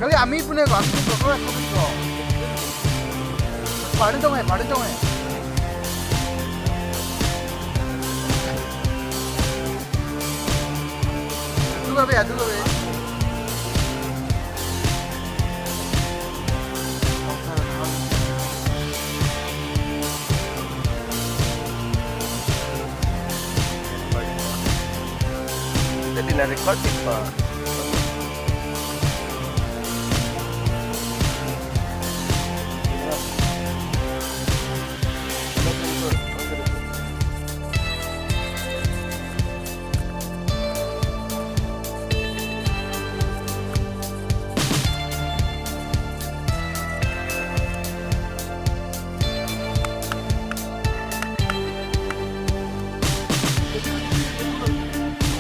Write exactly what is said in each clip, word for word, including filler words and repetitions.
Kali ami pune ko, ami pune ko, ko, ko. Parin dong hai, parin dong hai. Adu ka be, adu ka be. Jadi na record pa.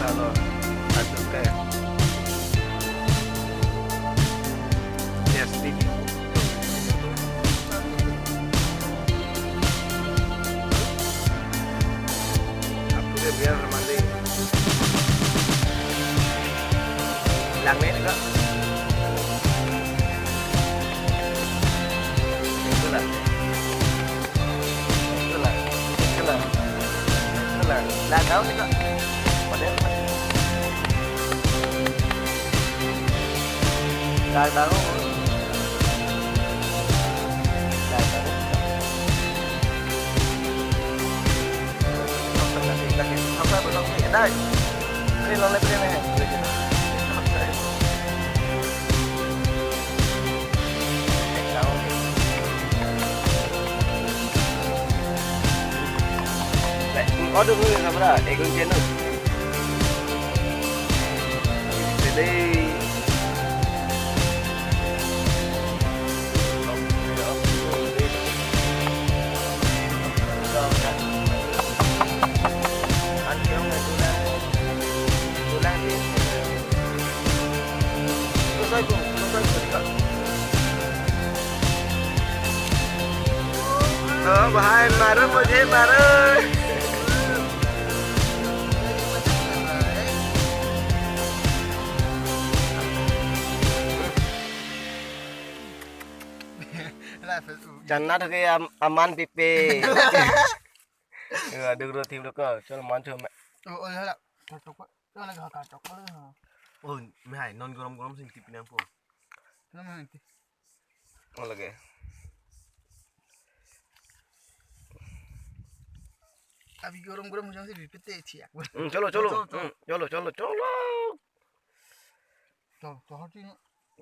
Halo, aduh, kayak. Yes, speaking. Aku dia biar mandi. Langnya juga. Itulah. Itulah. Itulah. Itulah. Lah, tahu juga. Padahal. Lah, tahu. Lah, tahu. Dai. Ini lo lepre ne. Order dulu ya, Sabra. Ekun channel. Jadi, तो भाई मारो मुझे मारो। Channa thoke am-, aman pipe. Aduh, bro, tim lo ko. Chol man chom. Oh, oh, hala. Katok ko. Hala katok ko. Oh, mehai non gorom gorom sing tipi nangpo. Nama nanti. Oh, lagi. Abi gorom gorom hujang si bipete thiak. Hmm, cholo, cholo. Cholo, cholo. Hmm, cholo, cholo, cholo. Cholo, cholo, cholo.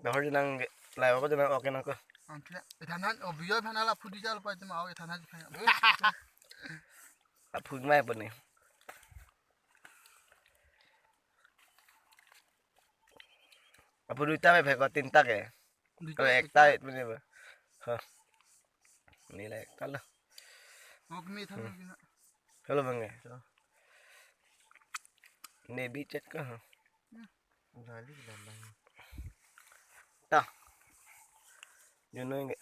Dahor jenang ke, lai apa jenang oke nang ko. Angkle, ethan han, oh, biyo phan ala phudi jal pa tema oke than han phan. Aphu mai apa ni? Aphu duita mai phai ko tinta ke? Duita oh, ekta. Ekta itu ni ba. Ha. Ni la ekta lo. Oke, mi than. Hmm. Lagi na. Hello, bang, eh. Ni bi chat ka, ha? Hmm. Jali ke dalam. Ta. Yun no inge.